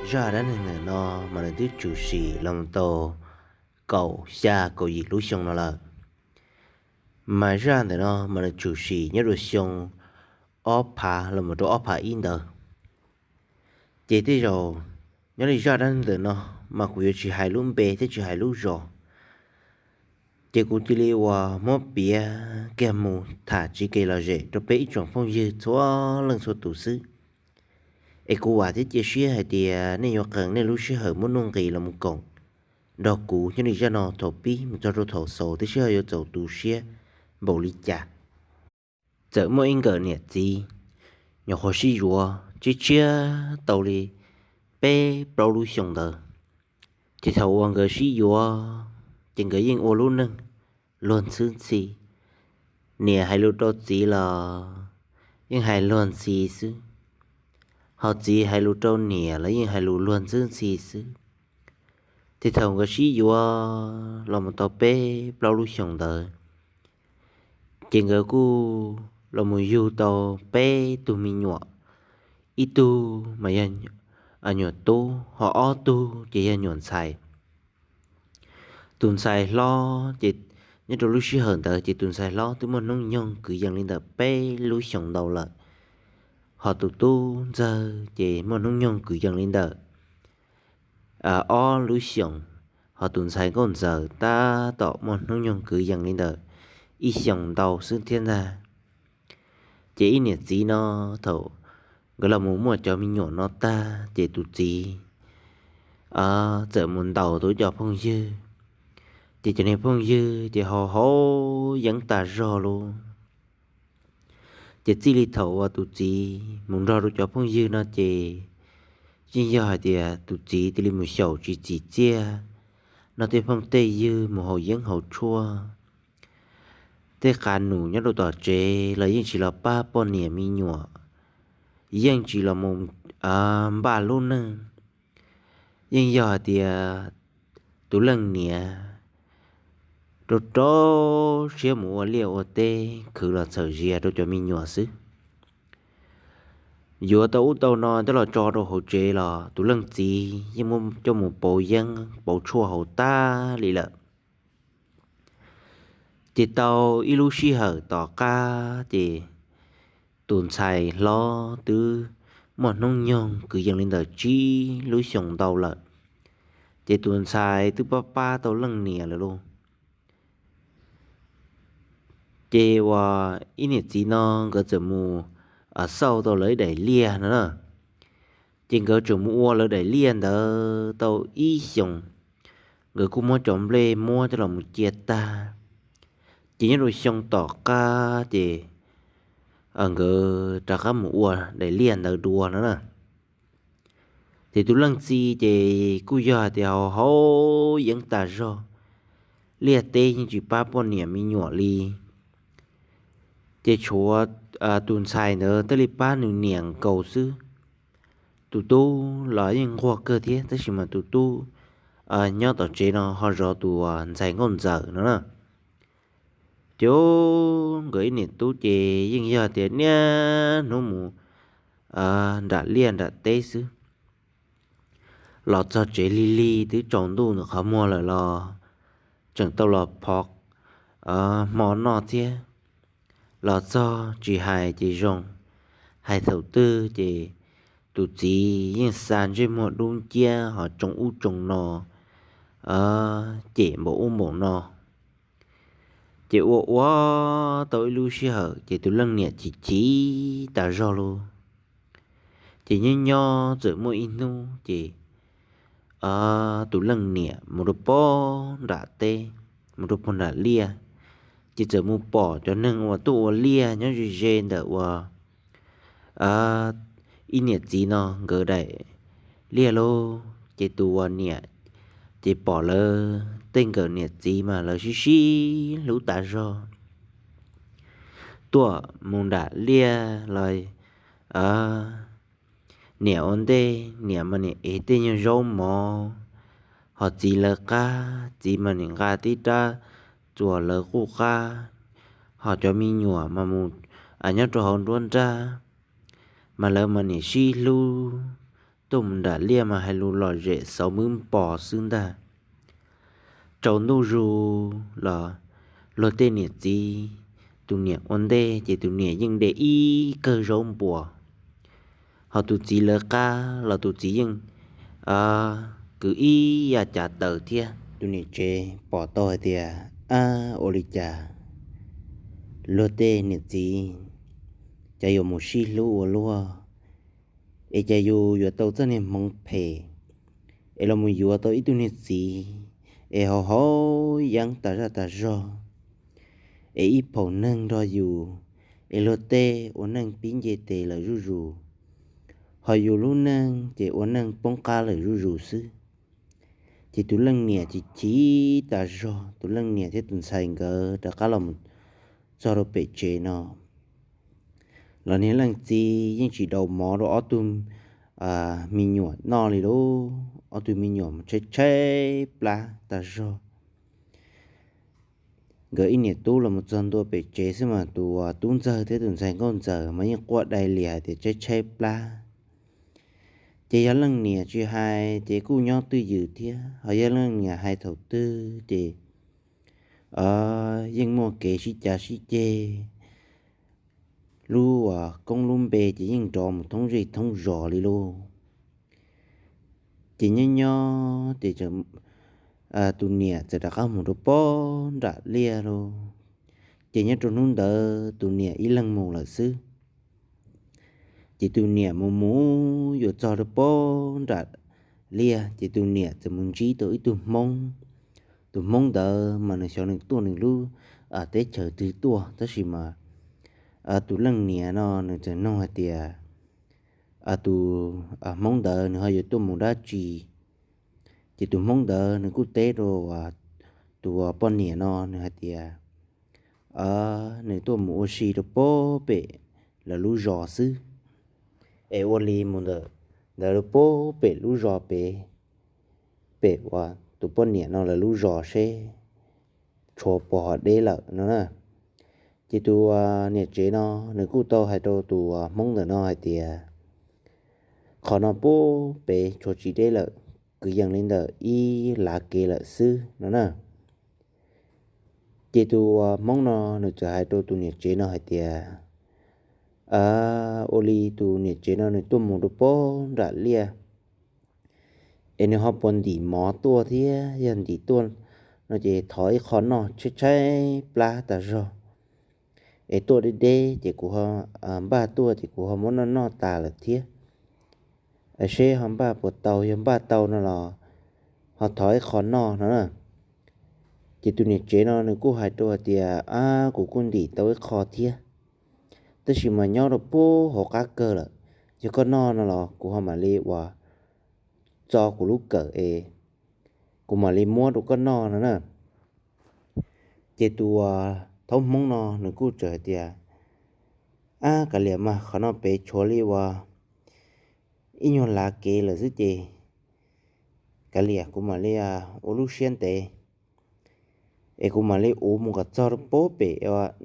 Zaj dab neeg ntawm no mas nws twb tshwm sim los tau kaum xya kaum yim lub xyoo no lawm. Mas zaj ntawm no mas nws tshwm sim nyob rau xyoo ob phav los mus rau ob phav ib ntawd. Ces tej zaum nyob li zaj dab neeg ntawm no mas kuv yuav tsis hais lub npe thiab tsis hais lub zos. Ces kuv cia li uas muab piav kiag mus tham tsis kev lom zem rau peb ib tsoom phooj ywg txhua leej txhua tus xwb. Es kuv vam thiab cia siab hais tias nej yuav qee nej lub sij hawm muab nuj nqis los mus koom nrog kuv nyob li zaj no thaum pib mus txog rau thaum xaus thiab seb ho yuav txaus tu siab npaum li cas. Txawm muaj ib nkawm niam txiv nyuam qhuav sib yuav tshiab tshiab tau li peb plaub lub xyoo ntawd. Ces thaum uas nkawd sib yuav ces nkawd yeej ua lub neej luag ntxhwb ntxhi. Niam hais lus rau txiv los yeej hais luag ntxhi xwb, ho txiv hais lus rau niam los yeej hais lus luag ntxhwb ntxhi xwb. Ces thaum nkawd sib yuav los mus tau peb plaub lub xyoo ntawd, ces nkawd kuj los mus yug tau peb tug me nyuam, ib tug mas yog nyuam tub, ho ob tug ces yog nyuam ntxhais. Tus ntxhais hlob ces nyob rau lub sij hawm ntawd ces tus ntxhais hlob twb muaj hnub nyoog kwv yees li ntawm peb lub xyoos ntau lawm, ho tus tub ntxawg ces muaj hnub nyoog kwv yees li ntawm ob lub xyoos, ho tus ntxhais nkauj ntxawm tab tom muaj hnub nyoog kwv yees li ntawm ib xyoos ntau xwb thiab ntag. Ces ib niam txiv no thaum nkawd los mus muaj cov me nyuam no tag ces tus txiv txawm mus ntaus tus cov phooj ywg, ces cov niag phooj ywg ces haus haus yeeb tas zog lauj. Ces txij li thaum uas tus txiv mus nrog rau cov phooj ywg no ces yeej yog hais tias tus txiv cia li mus xyaum tsis txim txiaj, nrog tej phooj tej ywg mus haus yeeb haus tshuaj. Tej qav num nyob rau tom tsev los yeej tsis los pab poj niam me nyuam, yeej tsis los mus npaj lub neej. Yeej yog hais tias tus leej niam rau rau siab mus ua liaj ua teb khwv los txhawm zias rau cov me nyuam xwb. Yuav tau ub tau no coj los tso rau hauv tsev los tus leej txiv yeej muab coj mus pauv yeeb pauv tshuaj haus tag li lawm. Ces tau ib lub sij hawm tom qab ces tus ntxhais hlob twb muaj hnub nyoog kwv yees li ntawm tsib lub xyoos ntau lawm, ces tus ntxhais twb pab pab tau leej niam lawm lauj. Ces uas ib niam txiv no nkawd txawm mus xauj tau lawv ib daim liaj no na. Ces nkawd tseem mus ua lawv daim liaj ntawd tau ib xyoos, nkawd kuj muab cov nplej muab coj los mus cia tag. Ces nyob rau xyoo tom qab ces nkawd rov qab mus ua daim liaj ntawd dua no na. Ces tus leej txiv ces kuj yog hais tias haus haus yeeb tas zog, liaj teb yeej tsis pab poj niam me nyuam li. Ces tshuav tus ntxhais ntawd thiaj li pab nws niam nkaus xwb. Tus tub los yeej nquag kawg thiab, tab sis mas tus tub nyob tom tsev no ho zov tus ntxhais nkauj ntxawm no na. Ces nkawd ib niam tub ces yeej yog tias niaj hnub mus nram liaj nram teb xwb. Los txog tsev lig lig twb tsaus ntuj ntawm qhov muag lawm los tseem tau los phov hmo noj thiab. Los txog tsis hais ces zoo, hais thaum twg ces tus txiv yeej xa ntsej muag dub nciab ho tsoo ub tsoo no, cem npaum ub npaum no. Ces ua ua tau ib lub sij hawm ces tus leej niam chim chim tas zog lauj. Ces nyob nyob txawm muaj ib hnub ces tus leej niam mus rau pog nram teb, mus rau pog nram liaj, ces txawm mus pom cov neeg uas tuaj ua liaj nyob ze ze ntawm uas ib niam txiv no nkawd daim liaj lauj. Ces tus uas niam ces pom lawv tej nkawm niam txiv mas lawv sib sib hlub tas zog. Tuaj mus nram liaj los niam ua ntej, niam mas niam ev tej nyuag zaub mov, ho txiv lawv qab, txiv mas niam nqa tib rab txuas lawv quj qab, ho cov me nyuam mas mus nyob rau hauv nruab nrab, mas lawv mas niam sib hlub tuaj mus nram liaj mas hais lus lom zem xauv mub pos xwb ntag. Tsaus ntuj zus los luag tej niam txiv, tus niam ua ntej ces tus niam yeej de ib kawm zaub npuas, ho tus txiv lawv qab los tus txiv yeej kwv ib yav cav taws thiab. Tus niam tsev pom tau hais tias, ab, ua li cas luag tej niam txiv cas yuav mus sib hlub ua luaj, es cas yus yuav tau txoj niag hmoov phem es los mus yuav tau ib tug niag txiv es haus haus yeeb tas zaj tas zog, es ib phaum neeg nrog yus, es luag tej ua neej pib nce tes lawm zuj zus, ho yus lub neej ces ua neej poob qab lawm zuj zus xwb. Ces tus leej niam chim chim tas zog, tus leej niam thiab tus ntxhais nkawd rov qab los txog rau pem tsev no los niag leej txiv yeej tsis daus mov rau ob tug me nyuam noj li lauj. Ob tug me nyuam mas tshaib tshaib plab tas zog. Nkawd ib niam tub los mus txog ntua pem tsev xwb mas tus tub ntxawg thiab tus ntxhais nkauj ntxawm mas yeej quaj dai lias hais tias tshaib tshaib plab. Ces yog leej niam tsis hais ces kuj nyob twj ywm thiab, ho yog leej niam hais thaum twg ces yeej muaj kev sib cav sib ceg, lub koob lub npe ces yeej nrov mus thoob zej thoob zos li lauj. Ces nyob nyob ces tus niam txawm rov qab mus rau pob nram liaj lauj. Ces nyob rau hnub ntawd tus niam ib leeg mus lawm xwb. Ces tus niam mus mus yuav txog rau pob nram liaj ces tus niam txawm mus ntsib tau ib tug hmoob. Tus hmoob ntawd mas nws xyov nws tuaj nws lub teb chaws twg tuaj, tab sis mas tus leej niam no nws txawm nug hais tias tus hmoob ntawd nws ho yuav tuaj mus dab tsi. Ces tus hmoob ntawd nws kuj teb rau tus poj niam no nws hais tias nws tuaj mus ua si rau pob pem lawv lub zos xwb, es ua li mus ntawm ntawd rau pob pem lub zos pem, pem uas tus poj niam no lawv lub zos seb tshuav puas ho deb lawm no na. Ces tus niam tsev no nws kuj tau hais rau tus hmoob ntawm no hais tias qhov no puag pem tshuav tsis deb lawm, kwv yees li ntawm ib lav kev lawm xwb no na. Ces tus hmoob no nws txawm hais rau tus niam tsev no hais tias ua li tus niam tsev no nws tuaj mus rau pob nram liaj, es nws ho puas ntim mov tuaj thiab, yog ntim tuaj no ces thov ib qho noj, tshaib tshaib plab tas zog. Es tuaj deb deb ces kuv npaj tuaj ces kuv ho muab noj noj tas lawm thiab. Seb ho npaj puas tau, yog npaj tau no los ho thov ib qho noj no na. Ces tus niam tsev no nws kuj hais rau hais tias ab, kuv kuj ntim tau ib qho thiab, tab sis mas nyob rau puag hauv qab kawg lawm, yog koj noj no los kuv ho mam li uas txo kuv lub kawm es kuv mam li muab rau koj noj no na. Ces tus thaub hmoob no nws kuj txawm hais tias ab, kav liam mas, qhov no pem tshuav li uas ib nyuag lav kev lawm xwb ces kav liam kuv mam li ua lub siab ntev es kuv mam li uv mus kom txog rau pob pem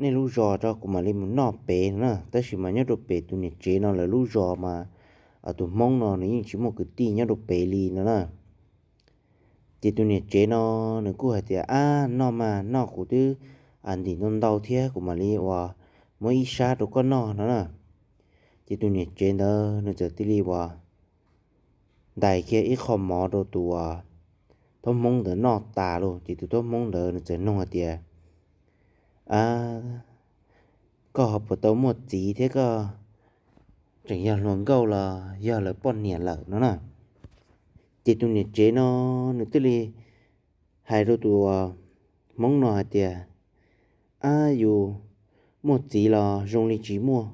nej lub zos tso kuv mam li mus noj pem no na. Tab sis mas nyob rau pem tus niam tsev no lawv lub zos mas tus hmoob no nws yeej tsis muaj kwv tij nyob rau pem li no na. Ces tus niam tsev no nws kuj hais tias ab, noj mas noj, kuv twb ntim ntau ntau thiab, kuv mam li uas muab ib sab rau koj noj no na. Ces tus niam tsev ntawd nws txawm cia li uas ntais kiag ib qho mov rau tus thaub hmoob ntawd noj tas lawm ces tus thaub hmoob ntawd nws txawm nug hais tias ab, koj ho puas tau muaj txiv thiab, koj tseem yog hluas nkauj los yog lawv poj niam lawm no na. Ces tus niam tsev no nws thiaj li hais rau tus hmoob no hais tias ab, yus muaj txiv los zoo li tsis muaj,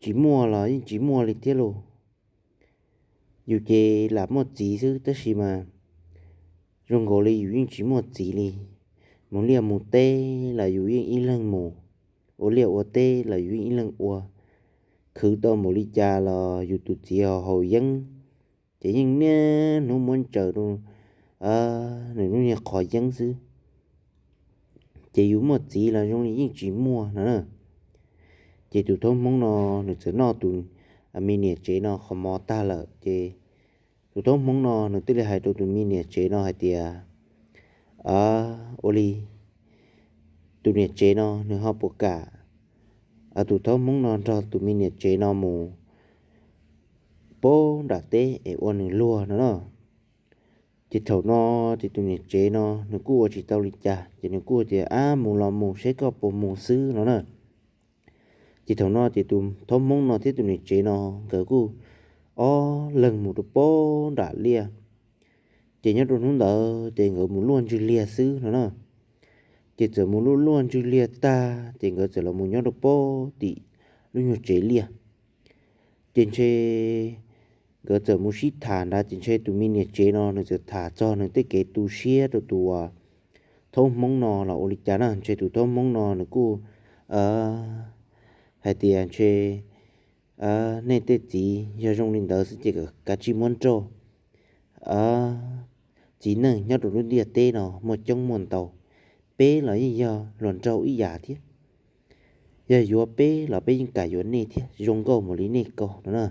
tsis muaj los yeej tsis muaj li thiab lauj. Yus ces lam muaj txiv xwb tab sis mas zoo nkaus li yus yeej tsis muaj txiv li. Mus liaj mus teb los yus yeej ib leeg mus, ua liaj ua teb los yus yeej ib leeg ua. Khwv tau npaum li cas los yus tus txiv ho haus yeeb, ces yeej niaj hnub muab ntsaws rau nws lub niag qhov yeeb xwb. Ces yus muaj txiv los zoo li yeej tsis muaj no na. Ces tus thaub hmoob no nws txawm noj tus me niam tsev no qhov mov tag lawm ces tus thaub hmoob no nws thiaj li hais rau tus me niam tsev no hais tias, ua li tus niam tsev no nws ho puas kam tus thaub hmoob no nrog tus me niam tsev no mus pab nram teb es ua nws luag no na. Ces thaum no ces tus niam tsev no nws kuj ua tsis tau li cas ces nws kuj tias, Ab, mus los mus, saib koj puas mus xwb no na. Ces thaum no ces tus thaub hmoob no thiab tus niam tsev no nkawd kuj ob leeg mus rau pab nram liaj. Ces nyob rau hnub ntawd ces nkawd mus luaj ntswg liag xwb no na. Ces txawm mus luaj luaj ntswg liag tag ces nkawd txawm los mus nyob rau pab tim lub nyuag tsev liaj. Ces ntshe nkawd txawm mus sib tham ntawd ces ntshe tus me niam tsev no nws txawm tham txog nws tej kev tu siab rau tus thaub hmoob no los ua li cas na. Ntshe tus thaub hmoob no nws kuj hais tias, Ntshe nej tej txiv yog zoo li ntawd xwb ces kav tsij muab nrauj. Txiv neej nyob rau lub ntiaj teb no muaj coob muaj ntau, peb los yeej yog hluas nraug ib yam thiab. Yog yuav peb los peb yeej kam yuav nej thiab, zoo nkauj mus li nej ko no na.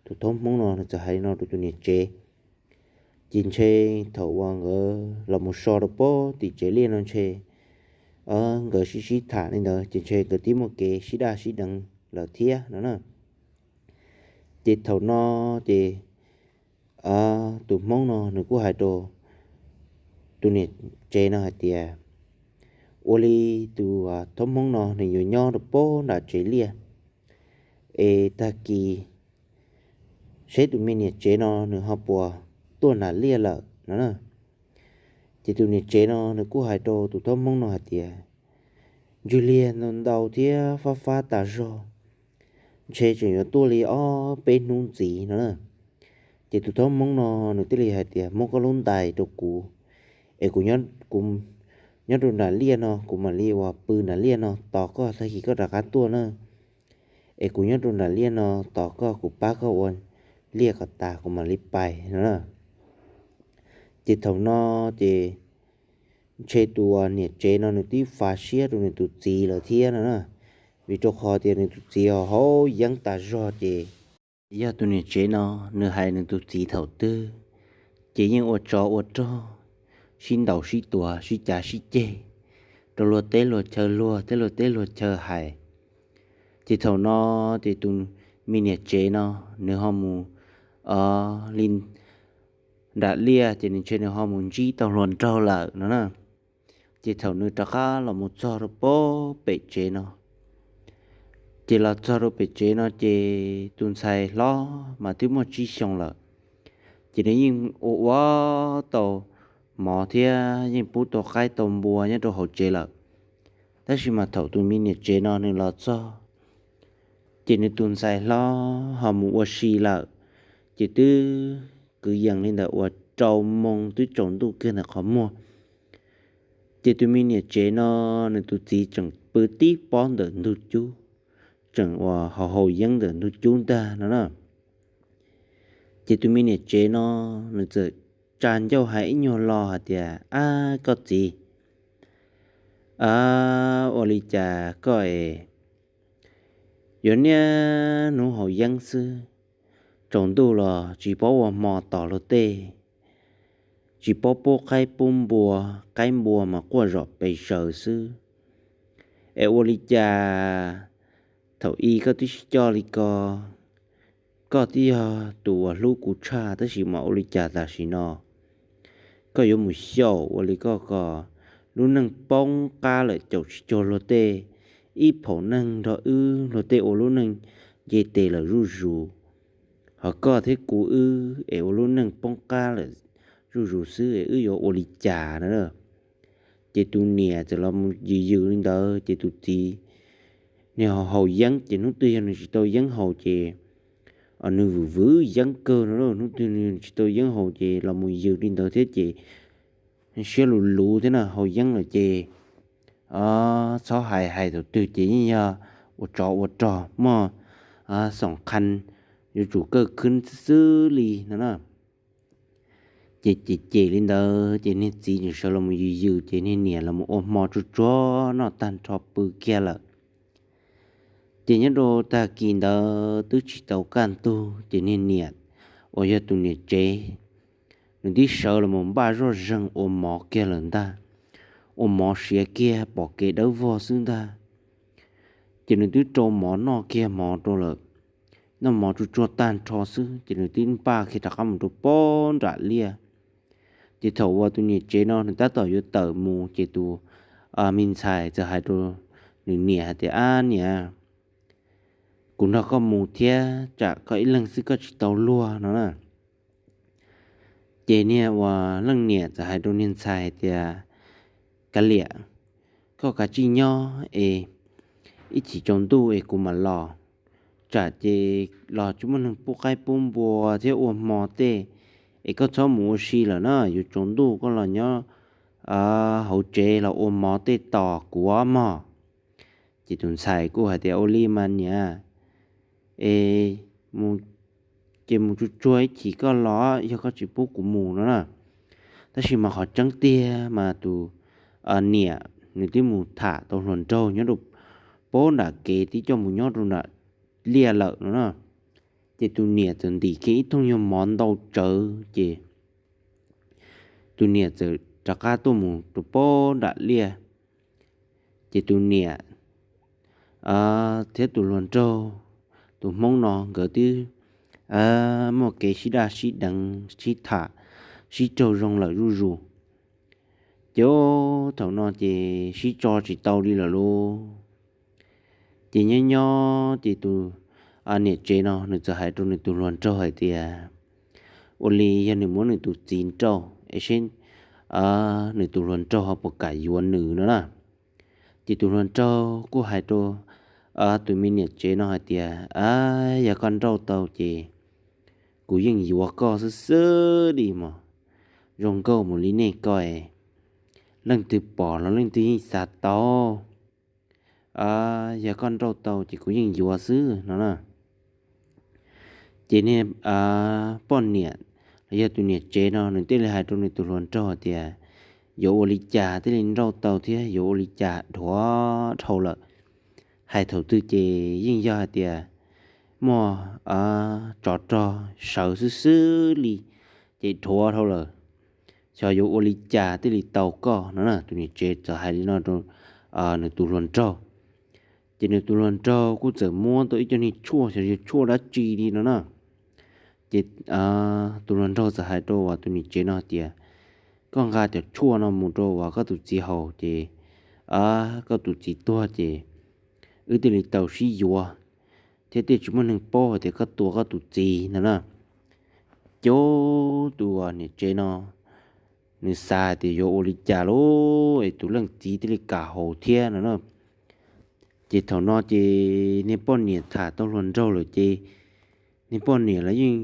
Tus thaub hmoob no nws txawm hais li no rau tus niam tsev. Ces ntshe thaum uas nkawd los mus so rau pab tim tsev liaj no ntshe nkawd sib sib tham li ntawd ces ntshe nkawd twb muaj kev sib daj sib deev lawm thiab no na. Ces thaum no ces tus hmoob no nws kuj hais rau tus niam tsev no hais tias, Ua li tus thaub hmoob no nws yuav nyob rau pab nram tsev liaj es tag kis saib tus me niam tsev no nws ho puas tuaj nram liaj lawm no na. Ces tus niam tsev no nws kuj hais rau tus thaub hmoob no hais tias, Ntswg liag ntau ntau thiab fab fab tas zog, ntshe tseem yuav tuaj li ob peb hnub ntxiv no na. Ces tus thaub hmoob no nws thiaj li hais tias, Muab koj lub ntais rau kuv es kuv nyob rau nram liaj no, kuv mam li uas pw nram liaj no tos koj, tag kis koj rov qab tuaj na. Es kuv nyob rau nram liaj no tos koj, kuv pab koj ua liaj kom tas kuv mam li pais no na. Ces thaum no ces ntshe tus niam tsev no nws twb fav siab rau nws tus txiv lawm thiab no na. Vim rau qhov tias nws tus txiv ho haus yeeb tas zog ces yog tus niam tsev no nws hais nws tus txiv thaum twg ces yeej ua tsov ua rog, sib ntaus sib tua sib cav sib ceg rau luag teb luag chaw luag thiab luag teb luag chaw hais. Ces thaum no ces tus me niam tsev no nws ho mus li nram liaj ces nws ntshe nws ho mus ntsib tau hluas nraug lawm no na. Ces thaum nws rov qab los mus txog rau pab pem tsev no, ces los txog rau pem tsev no ces tus ntxhais hlob mas twb muaj tsib xyoos lawm. Ces nws yeej ua ua tau mov thiab yeej pub tau qaib tau npua nyob rau hauv tsev lawm. Tab sis mas thaum tus me niam tsev no nws los txog, ces nws tus ntxhais hlob ho mus ua si lawm. Ces twb kwv yees li ntawm uas rau moo twb tsaus ntuj kiag ntawm qhov muag. Ces tus me niam tsev no nws tus txiv tseem pw tib pob ntawm ntug cub, tseem uas haus haus yeeb ntawm ntug cub ntag no na. Ces tus me niam tsev no nws txawm tsa ncauj hais ib nyuag lo hais tias, Ab koj txiv, ua li cas koj es yuav niaj hnub haus yeeb xwb, tsaus ntuj los tsis paub ua hmo tos luag tej, tsis paub pub qaib pub npua, qaib npua mas quaj zom pes zaws xwb. Es ua li cas thaum i koj twb sib coj li ko, koj twb yog tus uas hlub kuv tshaj tab sis mas ua li cas tam sim no koj yuav mus xyaum ua li koj ko, lub neej poob qab lawm caum tsis cuag luag tej, ib phaum neeg nrog wb luag tej ua lub neej nce tes lawm zuj zus, ho koj thiab kuv wb es ua lub neej poob qab lawm zuj zus xwb es wb yuav ua li cas na. Ces tus niam txawm los mus yws yws li ntawd ces tus txiv nws haus yeeb ces hnub twg yog nws tsis tau yeeb haus ces nws vwm vwm yeeb kawg no, hnub twg nws tsis tau yeeb haus ces los mus yws li ntawd thiab ces siab luv luv thiab na, haus yeeb lawm ces txhob hais, hais thaum twg ces yeej yog ua tsov ua rog muaj xoom qha, yuav tsum kawj khwb xwb xwb li no na. Ces cem cem li ntawd ces niag txiv tseem sawv los mus yws yws ces niag niam los mus ua hmo tsuag tsuag noj tag nrho pw kiag lawm. Ces nyob rau tag kis ntawd twb tsis tau kaj ntug ces niag niam uas yog tus niam tsev nws twb sawv los mus npaj zoj zeeg ua mov kiag lawm ntag, ua mov siav kiag pom kev dawb vog xwb ntag. Ces nws twb rau mov noj kiag hmo rau lawm, noj mov tsuag tsuag tag nrho xwb ces nws twb npaj kiag rov qab mus rau pob nram liaj. Ces thaum uas tus niam tsev no nws tab tom yuav tawm mus ces tus me ntxhais txawm hais rau nws niam hais tias, Ab niam, kuv nrog koj mus thiab, tsam koj ib leeg xwb koj tsis tau luag no na. Ces niag uas leej niam txawm hais rau niag ntxhais hais tias, Kav liam, koj kav tsij nyob es ib chim tsaus ntuj es kuv mam los, tsam ces los tsis muaj neeg pub qaib pub npua thiab ua hmo tej, es koj txhob mus ua si lawm na, yuav tsaus ntuj koj los nyob hauv tsev los ua mov tej tos kuv mog. Ces tus ntxhais kuj hais tias, Ua li mas niam, es ces mus tsuag tsuag ib chim koj los, yog koj tsis pub kuv mus no na. Tab sis mas qhov tseeb tiag mas tus niam nws twb mus tham tau hluas nraug nyob rau pob nram kev tib coj mus nyob rau nram liaj lawm no na. Ces tus niam txawm ntim kiag ib thooj nyuag mov ntau tsawv ces tus niam txawm rov qab tuaj mus rau pob nram liaj. Ces tus niam thiab tus hluas nraug, tus hmoob no nkawd twb muaj kev sib daj sib deev sib tham sib raug zoo lawm zuj zus. Ces thaum no ces sib tso tsis tau li lawm lauj. Ces nyob nyob ces tus niam tsev no nws txawm hais rau nws tus hluas nraug hais tias, ua li yog nws muab nws tus txiv nrauj es seb nws tus hluas nraug ho puas kam yuav nws no na. Ces tus hluas nraug kuj hais rau tus me niam tsev no hais tias, Yog koj nrauj tau ces kuv yeej yuav koj xwb xwb li mog. Zoo nkauj mus li nej ko, leej twg pom los leej twg yeej xav tau. Yog koj nrauj tau ces kuv yeej yuav xwb no na. Ces niag poj niam los yog tus niam tsev no nws thiaj li hais rau nws tus hluas nraug tias, yuav ua li cas thiaj li nrauj tau thiab yuav ua li cas, dhuav dhau lawm. Hais thaum twg ces yeej yog hais tias muaj tsov rog sawv xwb xwb li ces dhuav dhau lawm. Xyov yuav ua li cas thiaj li tau koj no na. Tus niam tsev txawm hais li no rau nws tus hluas nraug. Ces nws tus hluas nraug kuj txawm muab tau ib co niag tshuaj, xyov yog tshuaj dab tsi li no na. Ces tus hluas nraug txawm hais rau uas tus niam tsev no tias, koj nqa cov tshuaj no mus rau uas koj tus txiv haus ces koj tus txiv tuag ces wb thiaj li tau sib yuav thiab thiaj tsis muaj neeg paub hais tias koj tua koj tus txiv no na. Ces tus niam tsev no nws xav hais tias yuav ua li cas lauj es tus leej txiv thiaj li kam haus thiab no na. Ces thaum no ces niag poj niam tham tau hluas nraug lawm ces niag poj niam los yeej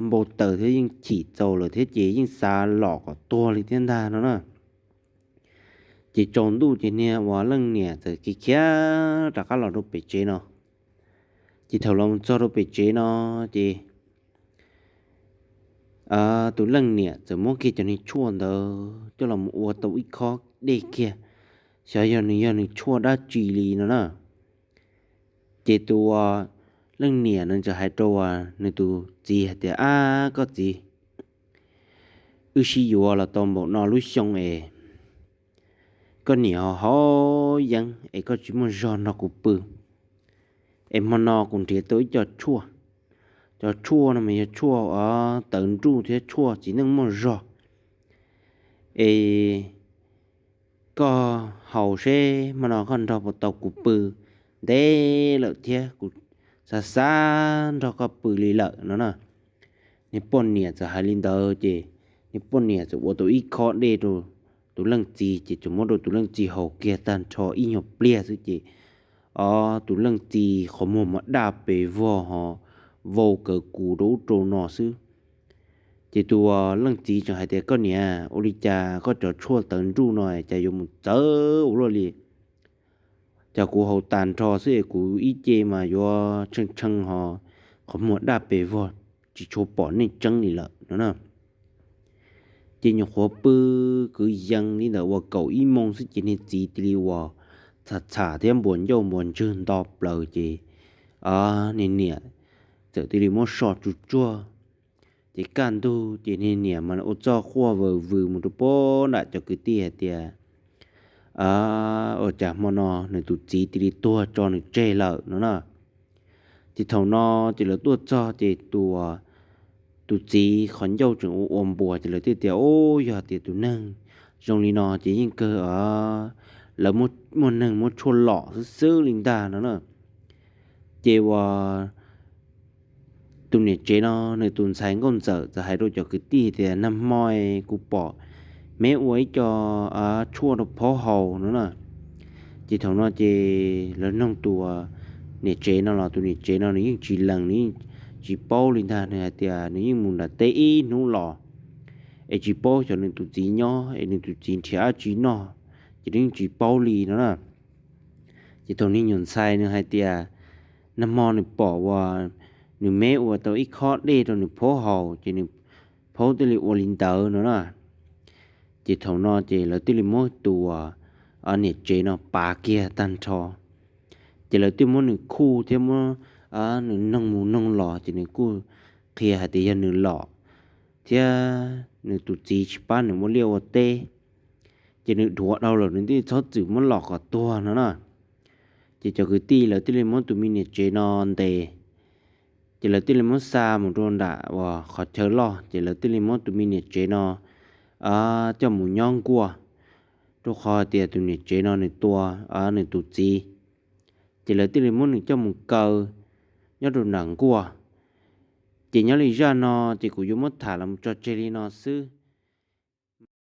npau taws thiab yeej chim txaus lawm thiab ces yeej xav los kom tuag li thiab ntag no na. Ces tsaus ntuj ces niag uas leej niam txawm khiav khiav rov qab los rau pem tsev no. Ces thaum los txog rau pem tsev no ces tus leej niam txawm muab kiag cov niag tshuaj ntawd coj los ua tau ib khob dej kiag, xyov yog nws yog nws tshuaj dab tsi li no na. Ces tus leej niam nws txawm hais rau uas nws tus txiv hais tias, ab koj txiv, wb sib yuav los tau npaum no lub xyoo es koj niam ho haus yeeb es koj tsis muaj zog nrog kuv pw. Es hmo no kuv nrhiav tau ib co tshuaj, cov tshuaj no mas yog tshuaj tawv nruj thiab tshuaj txiv neej muaj zog. Es koj haus seb hmo no koj nrog puas tau kuv pw, ntev lawm thiab kuv xav xav nrog koj pw li lawm no na. Niag poj niam txawm hais li ntawd ces niag poj niam txawm ua tau ib khob dej rau tus leej txiv ces txawm muab rau tus leej txiv haus kiag tag nrho ib nyuag pliag xwb ces o, tus leej txiv qhov muag mas daj pes vog ho vau kawg kus rau ub rau no xwb. Ces tus leej txiv tseem hais tias, koj niam, ua li cas koj cov tshuaj tawv nruj no cas yuav mus txawv ua luaj li? Cas kuv haus tag nrho xwb es kuv ib ce mas yuav tshee tshee ho qhov muag daj pes vog tsis tshua pom neej tseeb li lawm no na. Ces nyuam qhuav pw kwv yees li ntawm uas kaum ib moos xwb ces niag txiv cia li uas txham txham thiab npuas ncauj npuas ntswg nto plaws ces niag niam txawm cia li muab so tsuj tsuag. Ces kaj ntug ces niag niam mas ua txuj quaj vwm vwm mus rau pem nram cov kwv tij hais tias, ua cas hmo no nws tus txiv cia li tuag tso nws tseg lawm no na. Ces thaum no ces lawv tuaj txog ces tus, tus txiv qhov ncauj tseem ua ua npuas ces lawv thiaj tias, Ub, yog tias tus neeg zoo li no ces yeej kawg lawv muaj neeg muab tshuaj lom xwb xwb li ntag no na. Ces uas tus niam tsev no nws tus ntxhais nkauj ntxawm txawm hais rau cov kwv tij tias, Nag hmo kuv pom meb ua ib co tshuaj rau phaub haus no na. Ces thaum no ces lawv noog tus niam tsev no los tus niam tsev no nws yeej tsis lees, nws yeej tsis paub li ntag. Nws hais tias nws yeej mus nram teb ib hnub los es tsis paub xyov nws tus txiv nyob es nws tus txiv nrhiav dab tsi noj, ces nws yeej tsis paub li no na. Ces thaum niag nyuam ntxhais nws hais tias nag hmo nws pom uas nws meb ua tau ib khob dej rau nws phaub haus ces nws phaub thiaj li ua li ntawd no na. Ces thaum no ces lawv thiaj li muab tus niam tsev no pav kiag tag nrho. Ces lawv thiaj muab nws khuj thiab muab nws noog mus noog los ces nws kuj qhia hais tias yog nws lom thiab nws tus txiv tsis pab nws ua liaj ua teb, ces nws dhuav dhau lawm nws thiaj txhob txwm muab lom kom tuag no na. Ces cov kwv tij lawv thiaj li muab tus me niam tsev no ntes, ces lawv thiaj li muab xa mus rau nram uas qhov chaw loj, ces lawv thiaj li muab tus me niam tsev no coj mus nyob nkuaj, rau qhov tias tus niam tsev no nws tua nws tus txiv, ces lawv thiaj li muab nws coj mus kaw nyob rau nram nkuaj. Ces nyob li zaj no ces kuv yuav muab tham los tso tseg li no xwb.